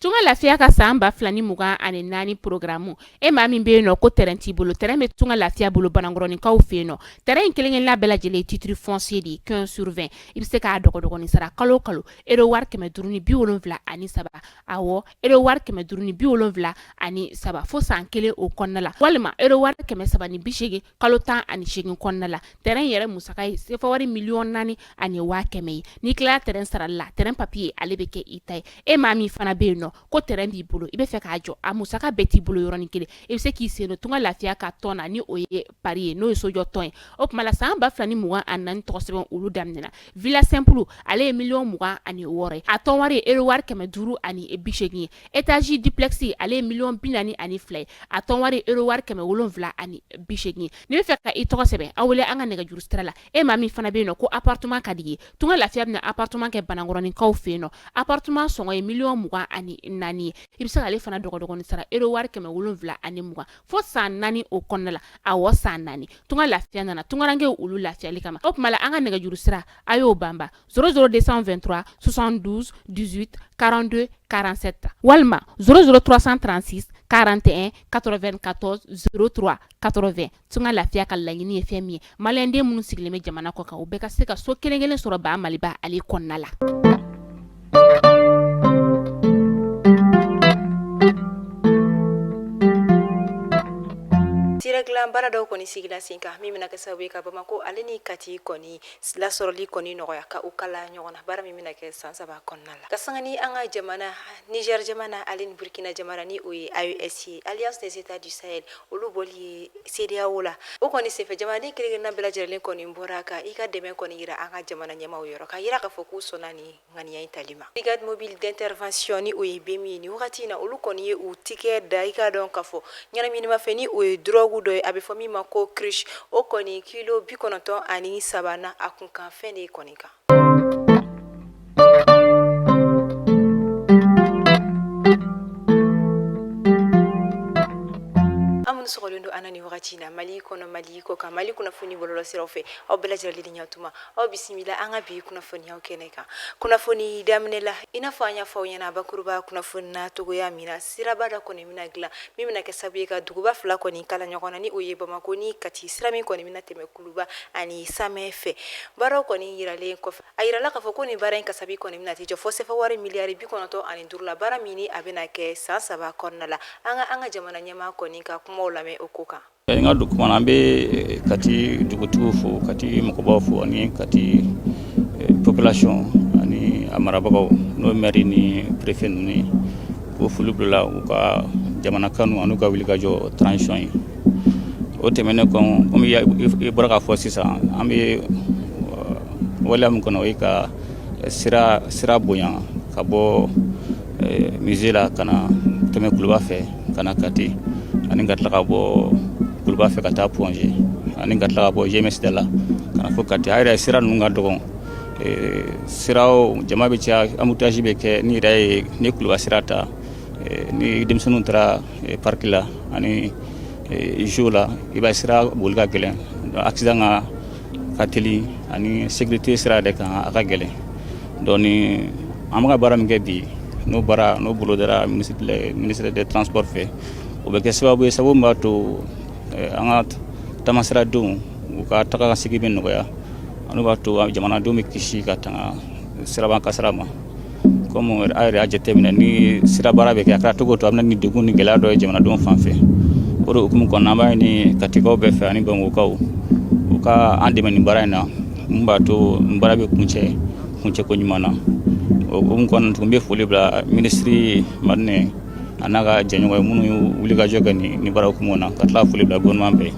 Tunga lafiya ka san 2024 programme, e maa min bɛ yen nɔ ko terrain t'i bolo, terrain bɛ Tunga lafiya bolo Banankɔrɔninkaw fɛ yen nɔ. Terrain in kelen-kelenna bɛɛ lajɛlen ye titre foncier de ye, 15 sur 20. I bɛ se k'a dɔgɔdɔgɔnin sara kalo o kalo euro wari 573, awɔ, euro wari 573 fo san kelen o kɔnɔna la, walima euro wari 380 kalo 18 kɔnɔna la. Terrain yɛrɛ musaka ye sefa wari 4,1 million ye. N'i tilala terrain sarali la, terrain papier ale bɛ kɛ i ta ye. E maa min fana bɛ yen nɔ ko terrain b'i bolo, i bɛ fɛ k'a jɔ, a musaka bɛɛ t'i bolo yɔrɔnin kelen, i bɛ se k'i sen don Tunga lafiya ka tɔn na, ni o ye pari ye, n'o ye sojɔ tɔn ye. O tuma la, san 2024 tɔgɔ sɛbɛn olu daminɛna. Villa simple, ale ye 26 million ye, a tɔn wari ye euro wari 580 ye. Étage duplex, ale ye 42 million ye, a tɔn wari ye euro wari 780 ye. N'i bɛ fɛ ka i tɔgɔ sɛbɛn, aw wele an ka nɛgɛjuru sira la. E maa min fana bɛ yen nɔ ko appartement ka di ye, Tunga lafiya bɛna appartement kɛ Banankɔrɔninkaw fɛ yen nɔ. Appartement sɔngɔ ye 24 million ye. I bɛ se k'ale fana dɔgɔdɔgɔnin sara euro wari 720 fo san 4 o kɔnɔna la. Awɔ, san 4. Tunga lafiya nana tungarankew olu lafiyali kama. O tuma la, an ka nɛgɛjuru sira, a y'o banba: 00 223 72 18 42 47, walima 00 336 41 94 03 80. Tunga lafiya ka laɲini ye fɛn min ye, maliyɛnden minnu sigilen bɛ jamana kɔ kan, u bɛɛ ka se ka so kelen kelen sɔrɔ ba Maliba ale kɔnɔna la. Sira dilan baara dɔw kɔni sigila sen kan, min bɛna kɛ sababu ye ka Bamakɔ ale ni Kati kɔni lasɔrɔli kɔni nɔgɔya, ka u kala ɲɔgɔn na, baara min bɛna kɛ san 3 kɔnɔna la. Ka sanga ni an ka jamana Niger jamana ale ni Burkina jamana, ni o ye AES ye, Alliance des États du Sahel, olu bɔli ye CEDEAO la, o kɔni senfɛ jamanaden kelen-kelenna bɛɛ lajɛlen kɔni bɔra ka i ka dɛmɛ kɔni yira an ka jamana ɲɛmaaw yɔrɔ, ka yira k'a fɔ k'u sɔnna ni ŋaniya in tali ma. Brigade mobile d'intervention, ni o ye BMI ye, ni wagati in na, olu kɔni ye u tigɛ da i k'a dɔn k'a fɔ ɲɛnaminimafɛn, ni o ye drogue dɔ ye, a bɛ fɔ min ma ko kurusi, o kɔni kilo 93 na, a kunkanfɛn de kɔni kan. An minnu sɔgɔlen don an na nin wagati in na, Mali kɔnɔ, Mali kɔ kan, Mali kunnafoni bɔlɔlɔsiraw fɛ, aw bɛɛ lajɛlen ni ɲatuma, aw bisimila an ka bi kunnafoniyaw kɛnɛ kan. Kunnafoni daminɛ la, i n'a fɔ an y'a fɔ aw ɲɛna bakuruba kunnafoni na cogoya min na, siraba dɔ kɔni bɛna dilan min bɛna kɛ sababu ye ka duguba fila kɔni kala ɲɔgɔn na, ni o ye Bamakɔ ni Kati, sira min kɔni bɛna tɛmɛ Kuluba ani Samɛ fɛ. Baaraw kɔni yiralen kɔfɛ, a yirala k'a fɔ ko nin baara in kasabi kɔni bɛna t'i jɔ fo sefa wari miliyari 95 la, baara min ni a bɛna kɛ san 3 kɔnɔna la. An ka an ka jamana ɲɛmaa kɔni ka kumaw lamɛn o ko kan. N ka don kuma na, an bɛ Kati dugutigiw fo, Kati mɔgɔbaw fo, ani Kati population ani a marabagaw, n'o ye maire ni préfet ninnu ye, k'o foli bila u ka jamana kanu an'u ka wulikajɔ transition ye. O tɛmɛnen kɔ, komi i bɔra k'a fɔ sisan, an bɛ waleya min kɔnɔ, o ye ka sira bonya ka bɔ musée la ka na tɛmɛ Kuluba fɛ ka na Kati, ani ka tila ka bɔ Kuluba fɛ ka taa Point G, ani ka tila ka bɔ GMS da la ka na fo Kati. A yɛrɛ sira ninnu ka dɔgɔn, siraw jama bɛ caya, embouteillage bɛ kɛ. Ni yɛrɛ ye ni Kuluba sira ta, ni denmisɛnninw taara parc la ani jeux la, i b'a ye sira boli ka gɛlɛn, accident ka teli, ani sécurité sira yɛrɛ kan a ka gɛlɛn. Donc ni an bɛ ka baara min kɛ bi, n'o baara n'o bolodara ministre des transports fɛ, o bɛ kɛ sababu ye, sababu min b'a to an ka taamasiradenw u ka taga ka segin bɛ nɔgɔya, ani b'a to jamanadenw bɛ kisi ka tanga siraban kasara ma. Komi a yɛrɛ y'a jateminɛ, ni sira baara bɛ kɛ, a kɛra cogo o cogo, a bɛ na ni degun ni gɛlɛya dɔ ye jamanadenw fan fɛ. O de hukumu kɔnɔna, an b'a ɲini Katikaw bɛɛ fɛ ani Bamakɔkaw, u ka an dɛmɛ nin baara in na, mun b'a to nin baara bɛ kuncɛ kuncɛko ɲuman na. O hukumu kɔnɔna tuguni, n bɛ foli bila minisiri Madinɛ a n'a ka jɛɲɔgɔn ye minnu ye wulikajɔ kɛ nin baara hukumu na, ka tila ka foli bila gouvernement bɛɛ ye.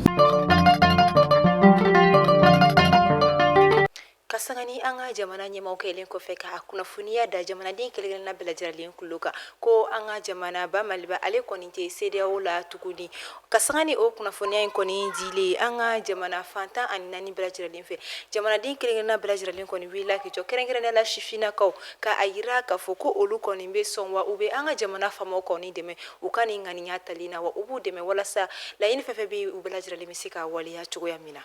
Ka sanga ni an ka jamana ɲɛmaaw kɛlen kɔfɛ ka kunnafoniya da jamanaden kelen-kelenna bɛɛ lajɛlen tulo kan ko an ka jamanaba Maliba ale kɔni tɛ CEDEAO la tuguni, ka sanga ni o kunnafoniya in kɔni dilen an ka jamana fan 14 bɛɛ lajɛlen fɛ, jamanaden kelen-kelenna bɛɛ lajɛlen kɔni wulila k'i jɔ, kɛrɛnkɛrɛnnenya la sifinnakaw, ka a yira k'a fɔ ko olu kɔni bɛ sɔn wa u bɛ an ka jamana faamaw kɔni dɛmɛ u ka nin ŋaniya tali na, wa u b'u dɛmɛ walasa laɲini fɛn fɛn bɛ u bɛɛ lajɛlen bɛ se ka waleya cogoya min na.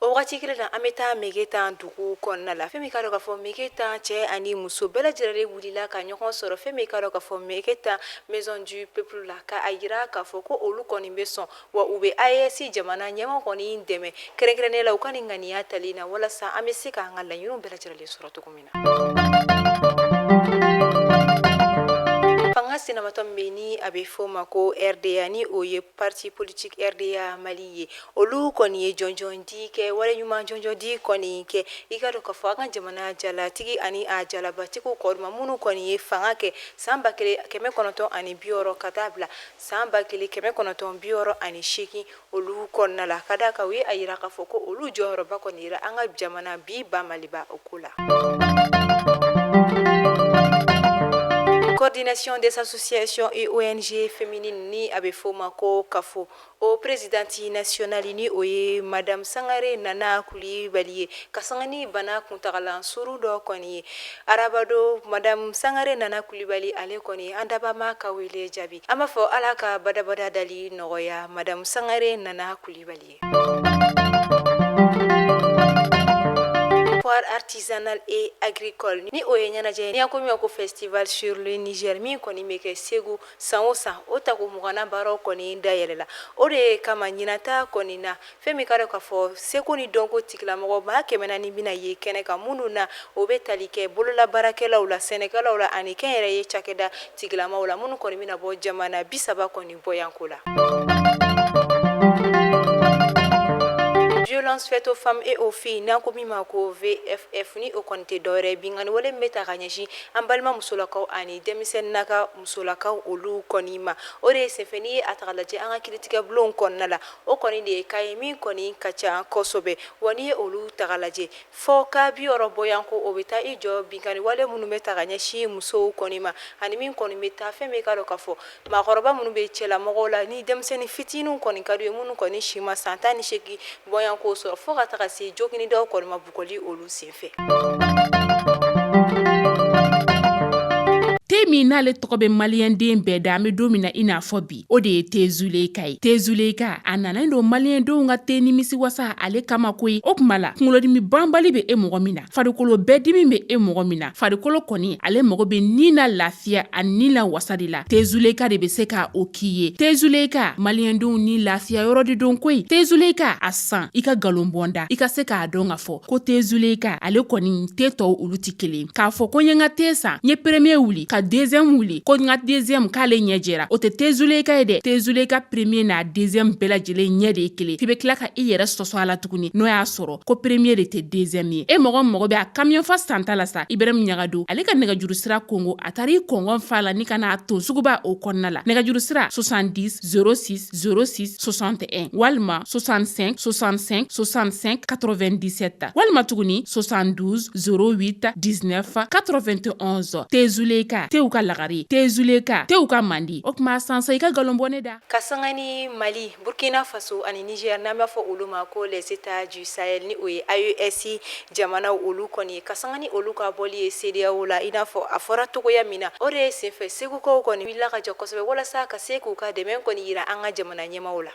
O Wagati kelen na, an bɛ taa Megetan dugu kɔnɔna la. Fɛn min k'a dɔn k'a fɔ Megetan cɛ ani muso bɛɛ lajɛlen wulila ka ɲɔgɔn sɔrɔ fɛn min k'a dɔn k'a fɔ Megetan Maison du Peuple la, ka a jira k'a fɔ ko olu kɔni bɛ sɔn wa u bɛ AES jamana ɲɛmaa kɔni dɛmɛ kɛrɛnkɛrɛnnenya la u ka nin ŋaniya tali na, walasa an bɛ se k'an ka laɲiniw bɛɛ lajɛlen sɔrɔ cogo min na. Fanga sinamatɔ min bɛ ni a bɛ fɔ o ma ko RDA, ni o ye parti politique RDA Mali ye, olu kɔni ye jɔnjɔn di kɛ, waleɲuman jɔnjɔn di kɔni kɛ, i ka dɔn k'a fɔ an ka jamana jalatigi ani a jalabatigiw kɔrɔma minnu kɔni ye fanga kɛ san 1960 ka taa bila san 1968 olu kɔnɔna la, ka d'a kan u ye a jira k'a fɔ ko olu jɔyɔrɔba kɔni yera an ka jamana bi ba Maliba o ko la. Coordination des associations et ONG féminines, ni a bɛ fɔ o ma ko CAFO, o présidente nationale, ni o ye madame Sangare Nana Kulibali ye, ka sanga ni bana kuntagala surun dɔ kɔni ye arabadon, madame Sangare Nana Kulibali ale kɔni an dabama ka wele jaabi. An b'a fɔ Ala ka badabada dali nɔgɔya madame Sangare Nana Kulibali ye. Foire artisanale et agricole, ni o ye ɲɛnajɛ ni ko min ko Festival sur le Niger, min kɔni bɛ kɛ Segu san o san, o tako 20nan baaraw kɔni dayɛlɛla. O de kama ɲinata kɔni na, fɛn min ka dɔn k'a fɔ seko ni dɔnko tigilamɔgɔ maa 400 bɛna ye kɛnɛ kan, minnu na o bɛ tali kɛ bololabaarakɛlaw la, sɛnɛkɛlaw la ani kɛnyɛrɛye cakɛda tigilamaw la, minnu kɔni bɛna bɔ jamana 30 kɔni bɔyanko la. Violence faite aux femmes et aux filles, n'an ko min ma ko VFF, ni o kɔni tɛ dɔwɛrɛ binkanni wale min bɛ ta ka ɲɛsin an balima musolakaw ani denmisɛnninnaka musolakaw olu kɔni ma. O de ye senfɛ, n'i ye a ta k'a lajɛ an ka kiiritigɛ bulonw kɔnɔna la, o kɔni de ye cas ye min kɔni ka ca kosɛbɛ. Wa n'i ye olu ta k'a lajɛ, fɔ ka 60 bɔyanko o bɛ taa i jɔ binkanni wale minnu bɛ ta ka ɲɛsin musow kɔni ma, ani min kɔni bɛ taa fɛn min ka dɔn k'a fɔ maakɔrɔba minnu bɛ cɛlamɔgɔw la ni denmisɛnnin fitininw kɔni ka d'u ye, minnu kɔni si ma san 18 bɔyanko sɔrɔ, fo ka taga se jogini dɔw kɔni ma bugɔli olu senfɛ. Te min n'ale tɔgɔ bɛ maliyɛnden bɛɛ da, an bɛ don min na i n'a fɔ bi, o de ye te Zuleyika ye. Te Zuleyika a nanen don maliyɛndenw ka te nimisi wasa ale kama koyi. O tuma la, kunkolodimi banbali bɛ e mɔgɔ min na, farikolo bɛɛ dimi bɛ e mɔgɔ min na, farikolo kɔni ale mago bɛ ni na lafiya ani ni la wasa de la, te Zuleyika de bɛ se ka o k'i ye. Te Zuleyika, maliyɛndenw ni lafiya yɔrɔ de don koyi. Te Zuleyika a san i ka nkalon bɔ n da, i ka se k'a dɔn k'a fɔ ko te Zuleyika ale kɔni te tɔw olu tɛ kelen. K'a fɔ ko n ye n ka te san, n ye premier wuli ka deuxième wuli, ko n ka deuxième k'ale ɲɛ jɛra, o tɛ te Zuleyika ye dɛ. Te Zuleyika premier n'a deuxième bɛɛ lajɛlen ɲɛ de ye kelen. F'i bɛ tila ka i yɛrɛ sɔsɔ a la tuguni, n'o y'a sɔrɔ ko premier de tɛ deuxième ye. E mɔgɔ mago bɛ a camion fa santa la sa, Ibrahim Ɲagado ale ka nɛgɛjuru sira kongo, a taara i kɔngɔn fa la ni ka n'a ton suguba o kɔnɔna la. Nɛgɛjuru sira 70 06 06 61 walima 65 65 65 97 walima tuguni 72 08 19 91. Te Zuleyika, tew ka lagare, te Zuleyika, tew ka mandi. O tuma sansa i ka nkalon bɔ ne da. Ka sanga ni Mali, Burkina Faso ani Niger, n'an b'a fɔ olu ma ko les États du Sahel, ni o ye AES jamanaw olu kɔni ye, ka sanga ni olu ka bɔli ye CEDEAO la, i n'a fɔ a fɔra cogoya min na, o de ye senfɛ Segukaw kɔni wulila ka jɔ kosɛbɛ walasa ka se k'u ka dɛmɛ kɔni yira an ka jamana ɲɛmaaw la.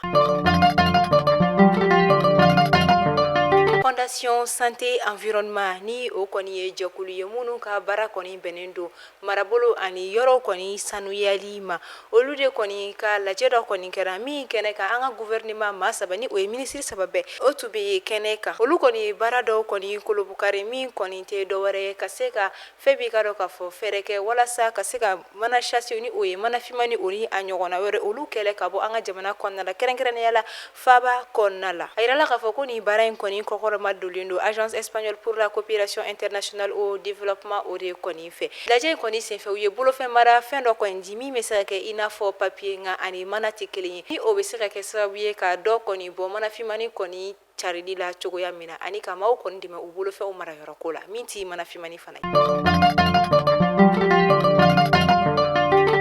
Fondation Santé Environnement, ni o kɔni ye jɛkulu ye minnu ka baara kɔni bɛnnen don marabolo ani yɔrɔw kɔni sanuyali ma, olu de kɔni ka lajɛ dɔ kɔni kɛra min kɛnɛ kan, an ka gouvernement maa saba, ni o ye minisiri saba bɛɛ, o tun bɛ yen kɛnɛ kan. Olu kɔni ye baara dɔw kɔni kolobukari, min kɔni tɛ dɔwɛrɛ ye ka se ka fɛn b'i ka dɔn k'a fɔ fɛɛrɛ kɛ walasa ka se ka mana sachet, ni o ye mana finman ni o ni a ɲɔgɔnna wɛrɛ, olu kɛlɛ ka bɔ an ka jamana kɔnɔna la, kɛrɛnkɛrɛnnenya la faaba kɔnɔna la. A yirala k'a fɔ ko nin baara in kɔni kɔkɔrɔma donnen don Agence espagnole pour la coopération internationale au développement o de kɔni fɛ. Lajɛ in kɔni senfɛ, u ye bolofɛn mara fɛn dɔ kɔni di min bɛ se ka kɛ i n'a fɔ papier, nka ani mana tɛ kelen ye, ni o bɛ se ka kɛ sababu ye ka dɔ kɔni bɔ mana finmani kɔni carili la cogoya min na, ani ka maaw kɔni dɛmɛ u bolofɛnw mara yɔrɔ ko la min tɛ mana finmani fana ye.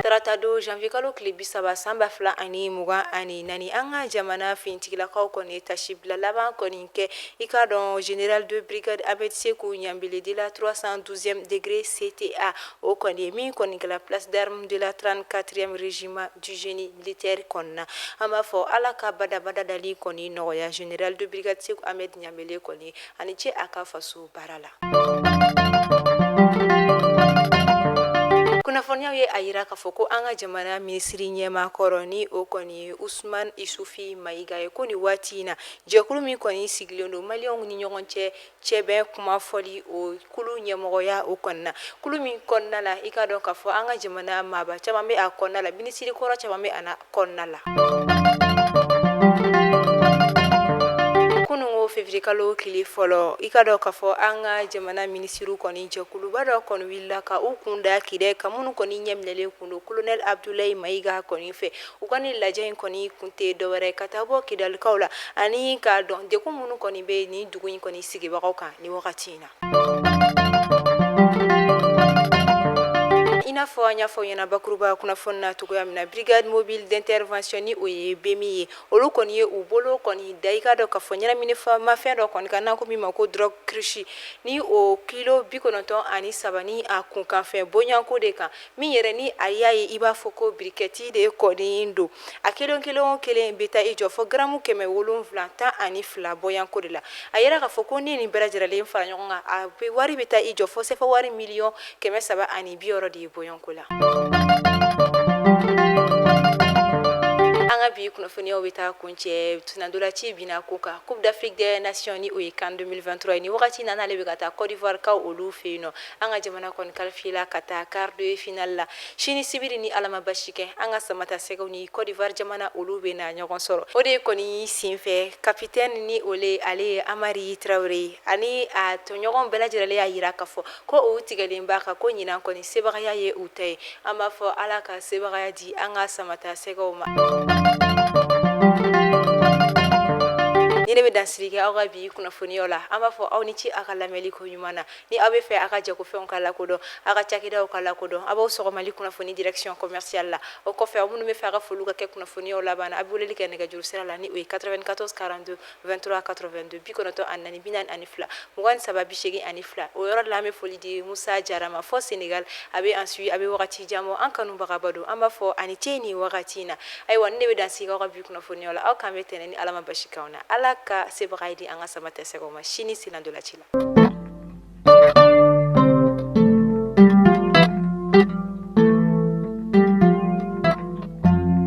Tarata Tarata don, janvier kalo tile 30 san 2024, an ka jamana finitigilakaw kɔni tasibila laban kɔni kɛ. I k'a dɔn, général de brigade Ahmed Seku Ɲanbele de la 312e degré CTA, o kɔni ye min kɔni kɛla place d'armes de la 34e régiment du génie militaire kɔnɔna. An b'a fɔ Ala ka badabada dali kɔni nɔgɔya général de brigade Seku Ahmed Ɲanbele kɔni, ani ce a ka faso baara la. Kunnafoniyaw ye a yira k'a fɔ ko an ka jamana minisiri ɲɛmaa kɔrɔ, ni o kɔni ye Usman Isufi Mayiga ye, ko nin waati in na, jɛkulu min kɔni sigilen don maliyɛnw ni ɲɔgɔn cɛ cɛbɛn kuma fɔli, o kulu ɲɛmɔgɔya o kɔnɔna, kulu min kɔnɔna la, i k'a dɔn k'a fɔ an ka jamana maaba caman bɛ a kɔnɔna la, minisiri kɔrɔ caman bɛ a kɔnɔna la. Kununko février kalo tile fɔlɔ, i k'a dɔn k'a fɔ an ka jamana minisiriw kɔni jɛkuluba dɔ kɔni wulila ka u kun da Kidali kan, minnu kɔni ɲɛminɛlen kun don colonel Abdulayi Mayiga kɔni fɛ. U ka nin lajɛ in kɔni kun tɛ dɔwɛrɛ ka taa bɔ Kidalikaw la ani k'a dɔn degun minnu kɔni bɛ nin dugu in kɔni sigibagaw kan nin wagati in na. I n'a fɔ an y'a fɔ ɲɛna bakuruba kunnafoni na cogoya min na, brigade mobile d'intervention, ni o ye BMI ye, olu kɔni ye u bolo kɔni da, i k'a dɔn k'a fɔ ɲɛnaminimafɛn dɔ kɔni kan, n'an ko min ma ko drogue cruche, ni o kilo 93 ni a kunkanfɛn bonyanko de kan, min yɛrɛ ni a y'a ye i b'a fɔ ko briquet de kɔni don. A kelen kelen o kelen bɛ taa i jɔ fo garamu 712 bɔyanko de la. A yira k'a fɔ ko ni nin bɛɛ lajɛlen fara ɲɔgɔn kan, a bɛ wari bɛ taa i jɔ fo sefa wari miliyɔn 360 de ye bɔyanko la. An ka bi kunnafoniyaw bɛ taa kuncɛ sennantolaci binna ko kan, Coupe d'Afrique des Nations, ni o ye CAN 2023 ye. Ni wagati na, n'ale bɛ ka taa Côte d'Ivoire kaw olu fɛ yen nɔ, an ka jamana kɔni qualifié la ka taa quart de finale la. Sini sibiri, ni Ala ma basi kɛ, an ka Samata Sɛgɛw ni Côte d'Ivoire jamana olu bɛ na ɲɔgɔn sɔrɔ. O de kɔni senfɛ, capitaine, ni ole ale ye Amari Tarawele ye, ani a tɔɲɔgɔn bɛɛ lajɛlen y'a yira k'a fɔ ko u tigɛlen b'a kan ko ɲinan kɔni sebagaya ye u ta ye. An b'a fɔ Ala ka sebagaya di an ka Samata Sɛgɛw ma. Ni ne bɛ dansigi kɛ aw ka bi kunnafoniyaw la. An b'a fɔ aw ni ce aw ka lamɛnli ko ɲuman na. Ni aw bɛ fɛ aw ka jagofɛnw ka lakodɔn, aw ka cakɛdaw ka lakodɔn, aw b'aw sɔgɔ Mali kunnafoni direction commerciale la. O kɔfɛ, aw minnu bɛ fɛ aw ka foliw ka kɛ kunnafoniyaw laban na, a bɛ weleli kɛ nɛgɛjuru sira la, ni o ye 94 42 23 82, 94 42 23 82. O yɔrɔ la, an bɛ foli di Musa Jara ma fɔ Sénégal, a bɛ an suit, a bɛ wagati jan bɔ. An kanubagaba don, an b'a fɔ ani ce nin wagati in na. Ayiwa, ni ne bɛ dansigi aw ka bi kunnafoniyaw la. Aw k'an bɛn tɛnɛn, ni Ala ma basi k'anw na. Ala ka sebagaya di an ka Samata Sɛgɛw ma sini sennantolaci la.